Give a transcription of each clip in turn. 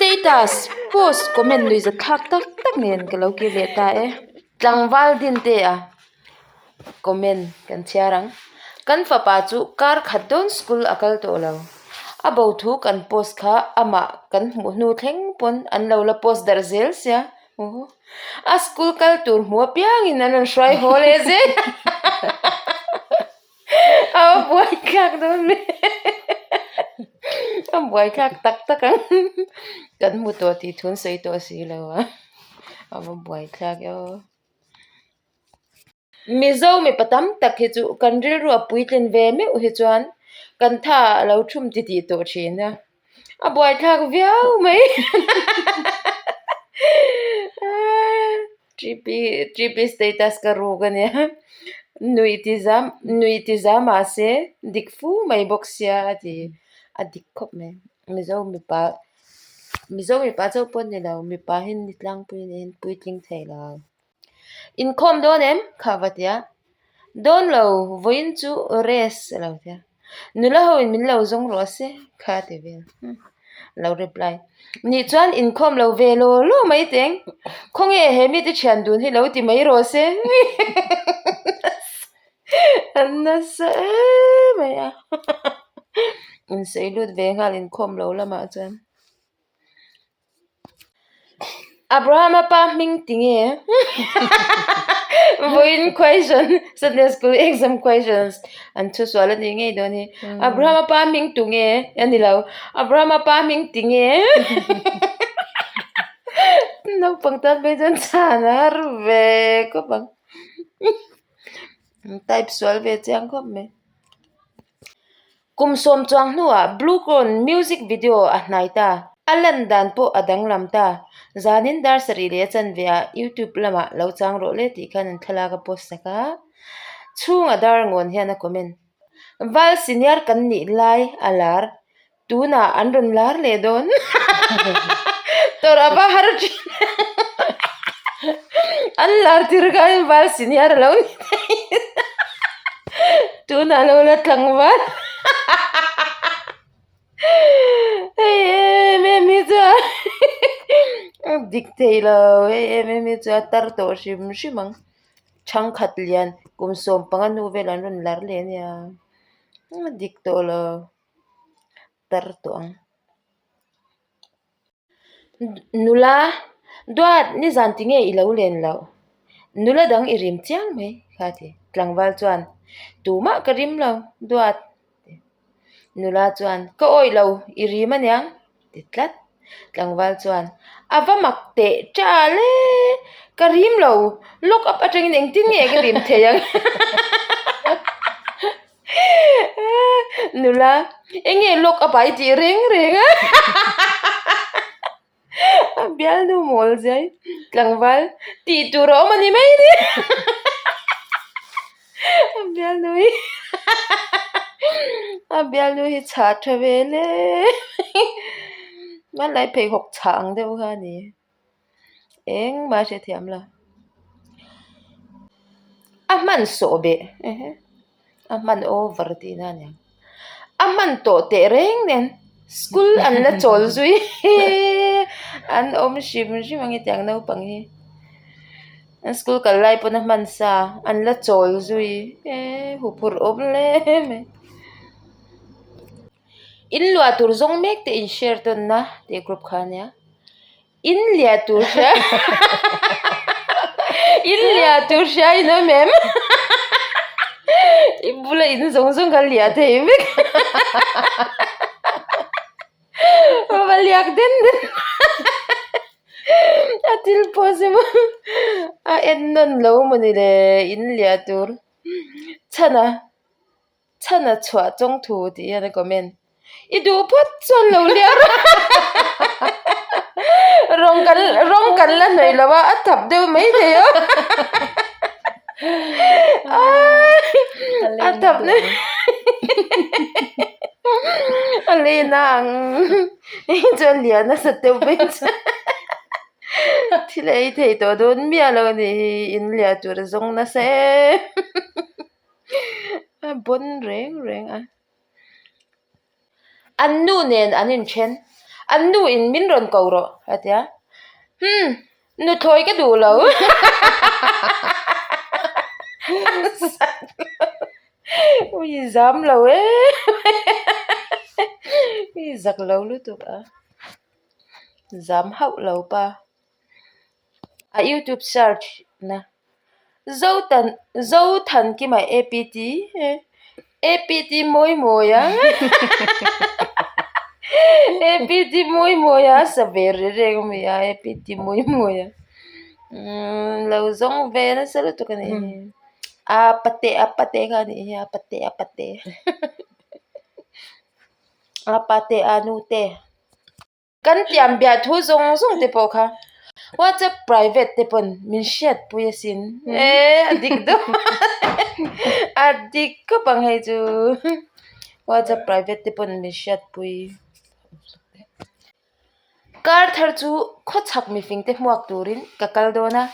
Status post comment nuihzat thlak tak tak nen ka lo kir leh ta e. Tlangval dinte a comment kan chhiar ang. Kan fapa chu kar khat dawn school a kal tawh lo. A bo thu kan post kha amah kan hmuh hnu thleng pawn an lo la post darh zel sia. A school kal tur hmu apiangin an rawn hruai haw leh zel. A buai thlak dawn mai a buai thlak tak tak ang kan hmu tawh tih thu an sawi tawh si lo a a va buai thlak e aw. Mizo mipa tam tak hi chu kan rilru a puitlin ve meuh hi chuan kan tha a lo thum titih tawh thin a. A buaithlak viau mai TP TP status ka ruk a nia nuih ti zam nuih ti zam mahse dik fu mai bawk sia a ti a dik khawp mai mizo mipa mizo mipa chauh pawh a ni lo mipa hi ni tlangpui a ni puitling thei lo. Inkhawm dawn em? Kha va ti a. Dawn lo, vawiin chu rest a lo ti a. Nula ho in min lo zawng rawh se, kha ti vel. Lo reply. Nih chuan inkhawm lo ve law law mai teng. Khawnge he mite thian dun hi lo ti mai rawh se. An nasa em mai a. Insawi lut ve nghal inkhawm lo lamah chuan. Abrahama pa hming ti nge? Vawiin question Sunday school exam questions an thu sual a nih ngei dawn hi. Abrahama pa hming tu nge? A ni lo. Abrahama pa hming ti nge? Naupang tan phei chuan chhan a har ve khawp ang. Type sual ve chiang khawp mai. Kum sawm chuang hnuah Blue Corn music video a hnai ta. A lan dan pawh a danglam ta. Zanin dar sarih leh a chanve ah YouTube lamah lo chang rawh le tih khan an thlalak a post sak a. Chhunga dar ngawn hian a comment. Val senior kan nih lai a lar Tunah an rawn lar leh dawn. Tawrh a va har thin. An lar tir khan val senior a lo ni thei. Tunah lo la tlangval. Hei em em hi chu a dik thei lo. Hei em em hi chu a tar tawh hrim hrim ang. Thangkhat lian kum 15 hnu vel an rawn lar leh a nia. A dik tawh lo. tar tawh ang. Nula, Duat, nizan tinge i lo len loh? Nula dang i rim chiang mai, kha ti. Tlangval chuan, Tumah ka rim lo, Duat. Nula chuan, Ka awih lo, i rim aniang, ti tlat. Tlangval chuan, A va mak teh ṭal e! Ka rim lo, lock up aṭangin engtin nge ka rim thei ang? Nula, Enge lock up ah i tih reng reng a? A bialnu mawl zai tlangval tih tur a awm a ni mai ni. A bialnu hi a bialnu hi chhah tha ve hle. Hmanlai pheikhawk chhah ang deuh kha a ni. Engmah a hrethiam lo. A hman sawh beh a hman over tihna a niang. A hman tawh teh reng nen school an la chawl zui an awm hrim hrim ang hetiang naupang hi. An school kal lai pawn a hman sa an la chawl zui eee huphurh awm hle mai. In luah tur zawng mek te in share tawnna tih group kha a nia. In liah tur hria In liah tur hria in awm em I bula in zawng zawng kha liah thei vek Va liak den den A thil pawh chu a en nawn lo mawni le in liah tur chhan a. Chhan a chhuah chawng thu tih hian a comment. I duh phawt chuan lo liar a. Rawng kan rawng kan la hnawih lo a, a thap deuh mai thei a. A thap deuh A len a ang. Hei chuan lian nasa deuh mai chu. Thil ei thei tawh dawn miah lo a nih hi, in liah tur a zawng nasa em. A bawn reng reng a. An nu nen an inthen. An nu in min rawn ko rawh a ti a. Humm, nuthlawi ka duh lo. Ui zam lo e. Ui zak lo lutuk a. Zam hauh lo pa. A youtube search na Zotan Zothankima APT APT mawi mawi a APT mawi mawi a sa ve reng reng a mi a APT mawi mawi a umm lo zawng ve nasa lutuk a nih hi a pate a pate kha a nih hi a pate a pate a pate a nu te. Kan tiam biah thu zawng zawng te pawh kha WhatsApp private te pawn min hriatpui asin e a dik dawn a dik khawp ang hei chu WhatsApp private te pawn min hriatpui. Kar thar chu khawchhak mifing te hmuak turin ka kal dawn a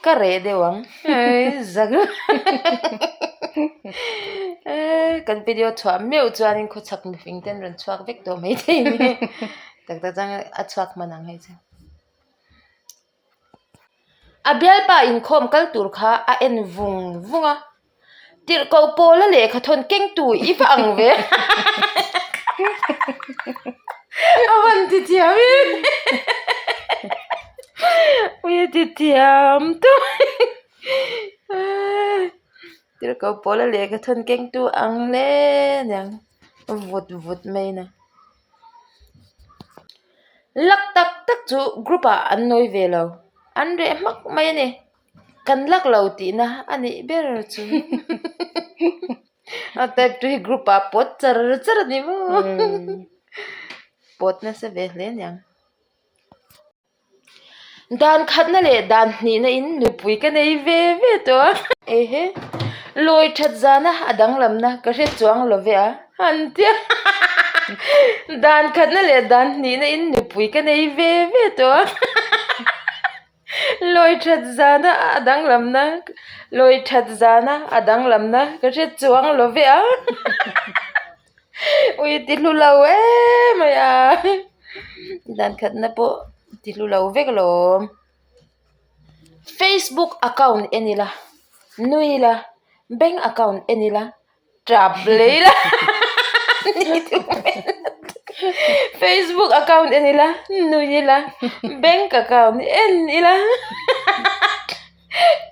ka reh deuh ang zak kan video chhuah meuh chuanin khawchhak mifing te an rawn chhuak vek tawh maithei a ni tak tak chuan a chhuak hman ang hei chu. A bialpa inkhawm kal tur kha a en vung vung a, Tirhkoh Pawla lehkha thawn kengtu i va ang ve a van ti thiam em ui a ti thiam tawp Tirhkoh Pawla lehkha thawn kengtu ang hle aniang vut vut mai na. Lak tak tak chu group ah an nawi ve lo an reh hmak mai a ni. Kan lak lo tihna a nih ber chu a type tu hi group ah pawt char char a ni maw pawt nasa ve hle aniang. Dan khatna leh dan hnihna in nupui ka nei ve ve tawh a ehe lawi that zana a danglamna ka hre chuang lo ve a han tia dan khatna leh dan hnihna in nupui ka nei ve ve tawh a. Lawi that zana a danglamna lawi that zana a danglamna ka hre chuang lo ve a ui ti hlu lo em mai a dan khatna pawh ti hlu lo vek alawm facebook account en ila nui ila bank account en ila. Tap lei la Facebook account en ila nui ila bank account en ila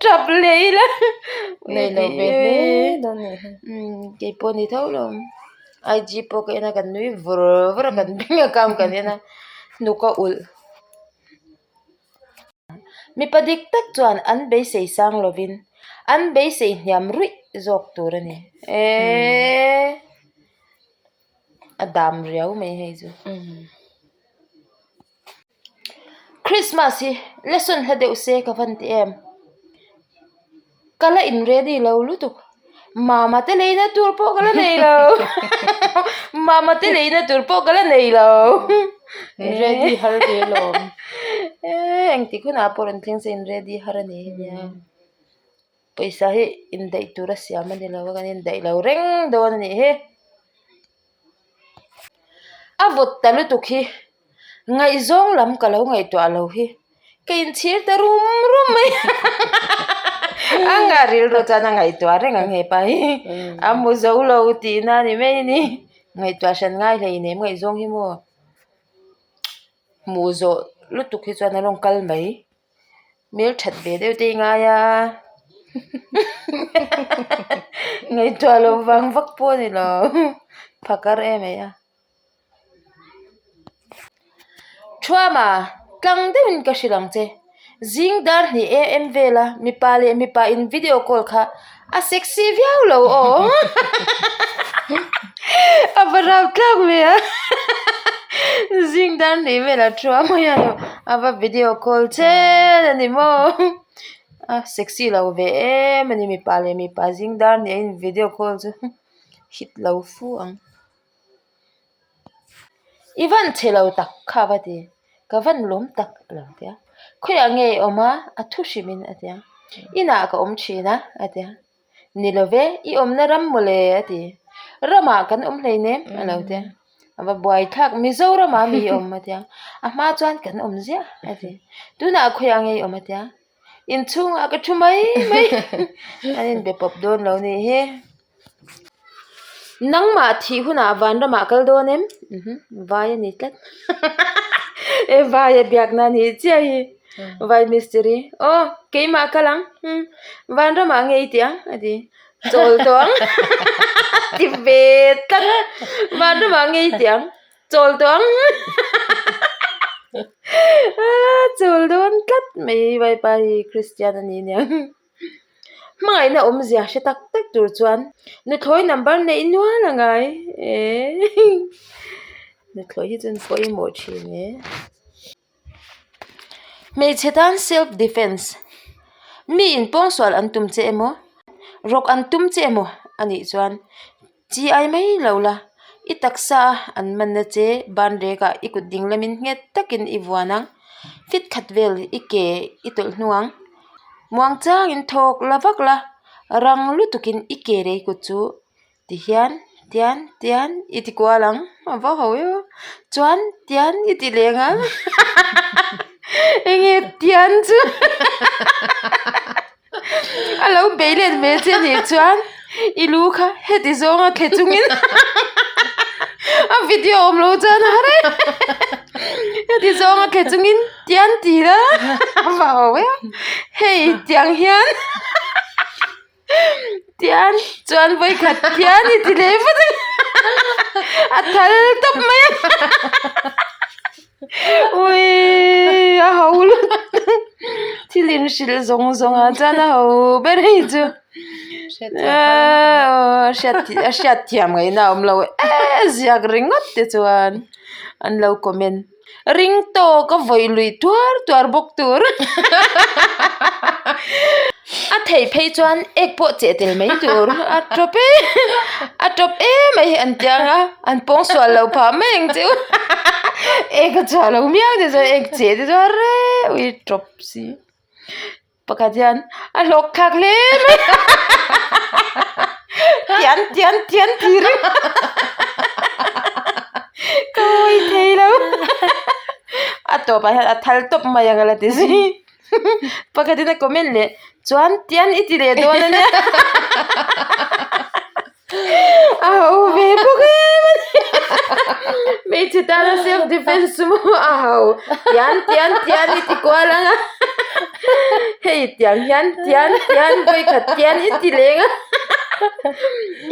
tap leh ila Nei lo ve hle dawn nih hi. Keipawh ni tho lo IG pawh ka en a kan nui vur vur a kan bank account kan en a hnuk a ulh. Mipa dik tak chuan an beisei sang lovin an beisei hniam ruih zawk tur a ni. Eeee a dam riau mai hei chu. Christmas hi lesson hla deuh se ka van ti em. Ka la in ready lo lutuk mama te leina tur pawh ka la nei lo mama te leina tur pawh ka la nei lo in ready har ve lawm eh engtik hunah pawh rawn thleng se in ready har a ni nia pawisa hi indaih tur a siam a ni lo a kan indaih lo reng dawn a nih hi a vawt ta lutuk hi. Ngaihzawng lam ka lo ngaihtuah lo hi ka inchhir ta rum rum mai a nga rilru chuan a ngaihtuah reng ang hepa hi a hmu zo lo tihna a ni mai a ni ngaihtuah hran ngai hlei nem ngaihzawng hi maw hmuh zawh lutuk hi chuan a rawn kal mai hmel that ve deuh te i ngai a ngaihtuah loh vang vak pawh a ni lo phakar em mai a. Thuama, tlang deuhin ka hrilh ang che. Zing dar hnih am vela mipa leh mipa in video call kha a sexy viau lo aw. A va rau tlak ve a. Zing dar hnih velah Thuama hian a va video call chen a ni maw. A sexy lo ve em a ni mipa leh mipa zing dar hnih a in video call chu hit lo fu ang. I van chhe lo tak kha va ti, ka van lawm tak a lo ti a, khawiah nge i awm a, a thu hrim in a ti a, inah ka awm thin a a ti a, ni lo ve i awmna ram mawle a ti, ramah kan awm hleinem a lo ti a. A va buai thlak Mizoram ah mi i awm a tia a hma chuan kan awm ziah a ti tunah khawiah nge i awm a tia inchhungah ka thu mai mai an inbe pawp dawn lo nih hi nangmah thih hunah vanramah kal dawn em vai a ni tlat e vai a biakna a nih chiah hi vai mistiri aw keimah kal ang vanramah nge i tih ang a ti. Chawl tawh ang ti ve tlat vanramah nge i tih ang chawl tawh ang chawl dawn tlat mai vaipa hi Kristian a ni aniang hmangaihna awmzia hre tak tak tur chuan nuthlawi number neih nual a ngai eh nuthlawi hi chu an pawimawh thin e. Hmeichhe tan self defence mi in pawngsual an tum che emaw rawk an tum che emaw a nih chuan chi ai mai lo la i taksa a an manna che ban rek ah i kut ding lamin nghet takin i vuan ang fit khat vel i ke i tawlh hnung ang muang changin thawk la vak la rang lutukin i ke leh i kut chu. Tihian tian tian i ti kual ang a va ho em chuan tian i ti leng ang enge tian chu a lo bei let ve che anih chuan i lu kha heti zawnga thle chungin a video awm lo chuan a har e heti zawnga thle chungin tian ti la a va ho em hei tiang hian. Tian chuan vawikhat tian i ti leh vat a a thal tawp mai a uii a ho lutuk thil in hrilh zawng zawng ah chuan a ho ber hei chu a hriat thiam ngaihna a awm lo e ziak ringawt te chuan an lo comment. Ring tawk a vawi lui tuar tuar bawk tur a theih phei chuan ek pawh cheh tel mai tur a tawp e a tawp em mai hi an tia ang a an pawng sual lo phah mai ang chu ek a chhuah lo miau te chuan ek cheh te chuan reu i tawp si. Pakhat hian a hlawk thlak hle mai tian tian tian tih reng ka hawi thei lo a tawpah hian a thal tawp mai ang a la ti zui pakhat in a comment leh chuan tian i ti leh dawn a nia A ho ve bawk em a ni. Hmeichhe tana self defence chu maw a ho. Tian tian tian i ti kual ang a. Hei tiang hian tian tian vawikhat tian i ti leng a.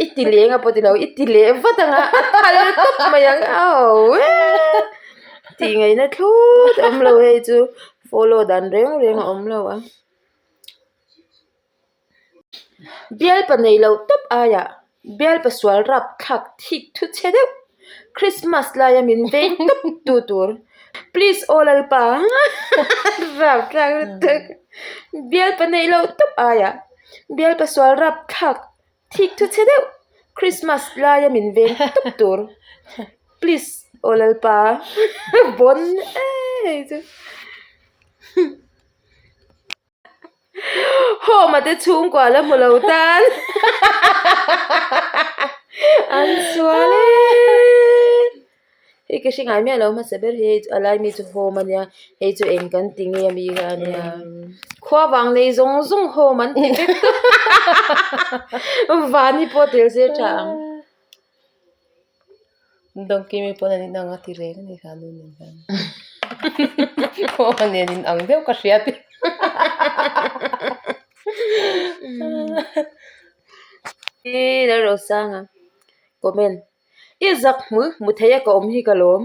I ti leng a pawh ti lo i ti leh vat ang a a thal tawp mai ang a ho e. Tih ngaihna thlut a awm lo hei chu follow dan reng reng a awm lo a. Bialpa nei loh tawp aiah bialpa sual rap thlak thik thu chhe deuh Christmas laia min veng tawp tu tur please aw lalpa rap thlak lutuk bialpa nei loh tawp aiah bialpa sual rap thlak thik thu chhe deuh Christmas laia min veng tawp tur please aw lalpa bawn em chu. Home a te chhungkua la hmu lo tan an sual e hei ka hre ngai miah lo hmasa ber hi a lai mi chu home a nia hei chu eng kan ti nge ami kha a nia khua vang nei zawng zawng home an ti vek tawh van hi pawh tel se tha ang. Donkey mi pawn an inang a ti reng a ni kha nu nen khan Khaw nen inang deuh ka hria tih Ih Lalrosanga comment i zak hmul hmu thei a ka awm hi ka lawm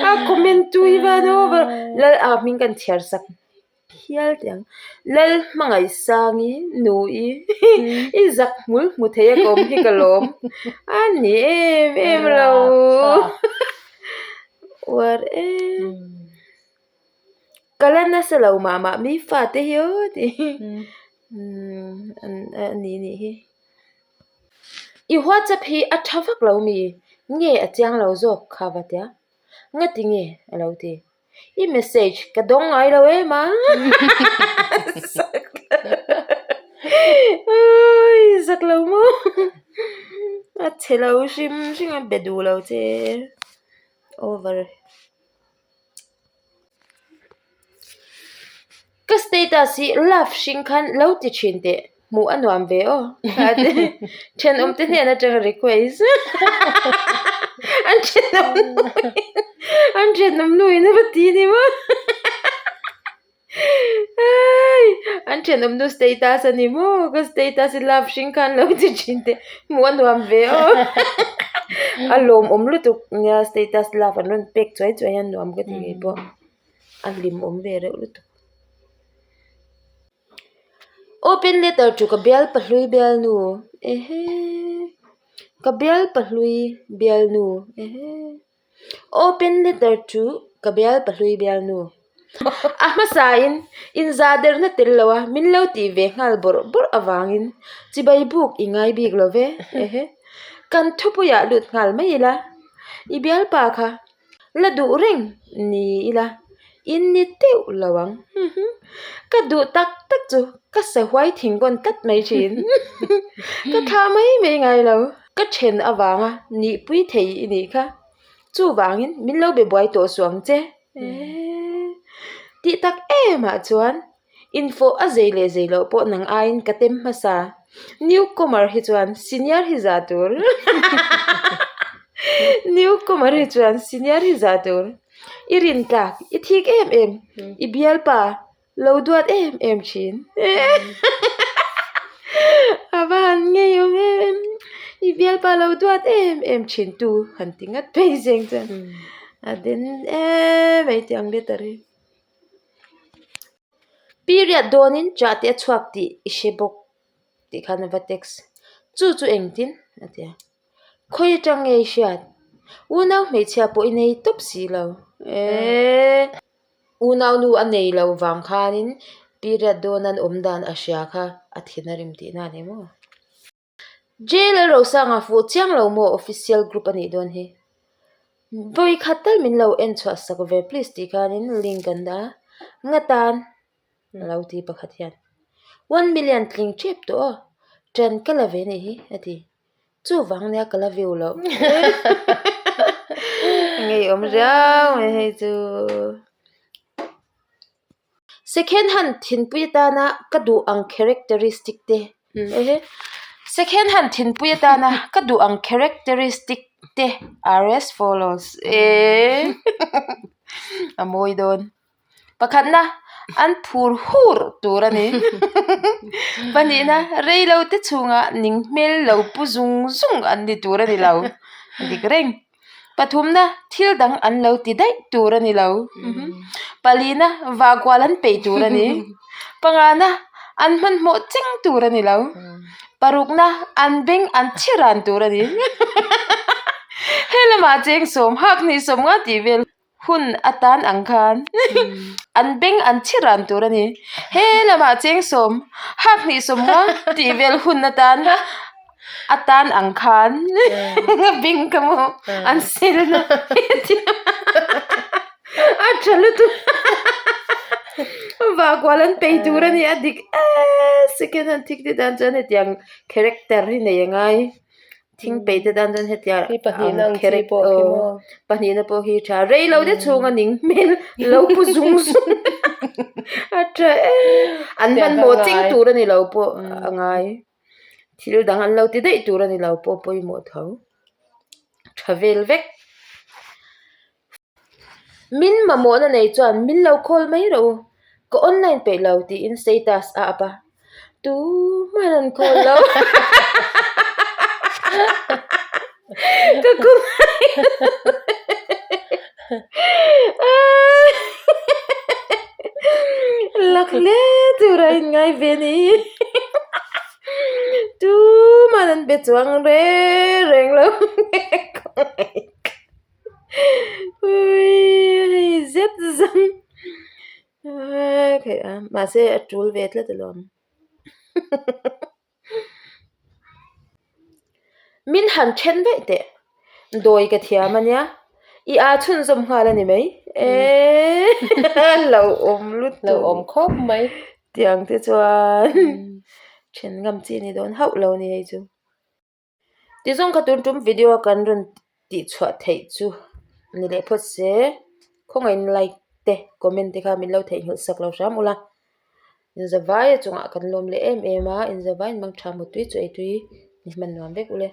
a comment tu hi va no lal ah hming kan chhiar sak. Hial teh ang. Lal hmangaih sangi nui i zak hmul hmu thei a ka awm hi ka lawm a ni em em lo uar em ka la nasa lo mah mah mi fate hi aw tih hi a ni nih hi i whatsapp hi a tha vak lo mi nge a chiang lo zawk kha va tia ngati nge a lo ti. I message ka dawng ngai lo em a Zak lo maw. A chhe lo hrim hrim a be duh lo che over. Ka status hi love hring khan lo ti thin teh hmuh a nuam ve aw thenawm te hnen atanga request an thenawm nu an thenawm nu in a va ti ni maw an thenawm nu status a ni maw ka status hi love hring khan lo ti thin teh hmuh a nuam ve aw a lawmawm lutuk nia status love an rawn pek chuai chuai hian nuam ka ti ngei pawh. A hlimawm ve reuh lutuk. Open letter chu ka bial pahlui bialnu ehe ka bial pahlui bialnu ehe open letter chu ka bial pahlui bialnu a hmasa in inzah derna tel lo a min lo tih ve nghal bawrh bawrh avangin chibai buk i ngai bik lo ve ehe kan thupuiah lut nghal mai ila i bialpa kha. La duh reng ni ila in ni teuh lo ang. Ka duh tak tak chu ka sahuai thingkawn tlat mai thin. Ka thlah mai mai ngai lo. Ka then avanga nihpui thei i nih kha. Chuvangin min lo be buai tawh suh ang che. Tih tak emah chuan Infawh a zei leh zei loh pawh nang aiin ka tem hmasa. New comer hi chuan senior hi za tur. New comer hi chuan senior hi za tur. I rin tlak, i thik em em, i bialpa lo duat em em thin. A va han ngei awm em em. I bialpa lo duat em em thin tu han ti ngat phei zeng chuan a den em mai tiang letter hi. Period dawnin chah te a chhuak tih i hre bawk tih khan a va text. Chu chu engtin? a ti a. Khawi atang nge i hriat? Unau hmeichhia pawh i nei tawp si lo. Eee. Unau nu a nei lo vang khanin period dawn an awm dan a hria kha a thin a rim tihna a ni maw? J-Lalrosanga fuh chiang lo maw official group a nih dawn hi. Vawi khat tal min lo en chhuah sak ve please tih khanin link an dah a, nga tan a lo ti pakhat hian one million tling tep tawh aw, ṭan ka la ve anih hi a ti. Chuvang nia ka la view loh. Ngeiawm riau mai hei chu. Second hand thinpui atana ka duh ang characteristic te ehe second hand thinpui atana ka duh ang characteristic te are as follows eee a mawi dawn pakhatna an phur hur tur a ni pahnihna reilo te chhunga ning hmel lo pu zung zung an ni tur a ni lo dik reng. Pathumna, thil dang an lo ti daih tur a ni lo. Palina, vahkual an peih tur a ni. Pangana, an hmanhmawh cheng tur a ni lo. Parukna, an beng an chhi ran tur a ni. He lamah cheng sawm hak hnih sawm nga tih vel hun atan ang khan an beng an chhi ran tur a ni. He lamah cheng sawm hak hnih sawm nga tih vel hun atan atan ang khan beng ka maw an sel na a tha lutuk vakual an pei tur a ni a dik eee second hand thik te tan chuan hetiang character hi nei a ngai. Thing peih te tan chuan hetia ang kher aw pahnihna pawh hi tha rei lo te chhung a ning hmel lo pu zung zung a tha em an hmanhmawh cheng tur a ni lo pawh a ngai thil dang an lo ti daih tur a ni lo pawh pawimawh tho tha vel vek. Min mamawhna nei chuan min lo call mai rawh u, ka online peih lo tiin status a up a, tumah an call lo. Ka khawngaih Lak hle tur a inngai ve ni. Tumah an be chuang reng reng lo. Hei zet zam mahse a tul ve tlat alawm min han then daih teh dawi ka thiam ania i aa chhunzawm nghal a ni mai eee lo awm lutuk lo awm khawp mai tiang te chuan then ngam chi a ni dawn hauh lo a ni hei chu. Tizawng kha tun tum video a kan rawn tih chhuah theih chu ni leh phawt se khawngaih in like te comment te kha min lo theihnghilh sak lo hram ula inzavai a chungah kan lawm leh em em a inzavai in mang tha mutui chu eitui ni hman nuam vek ule.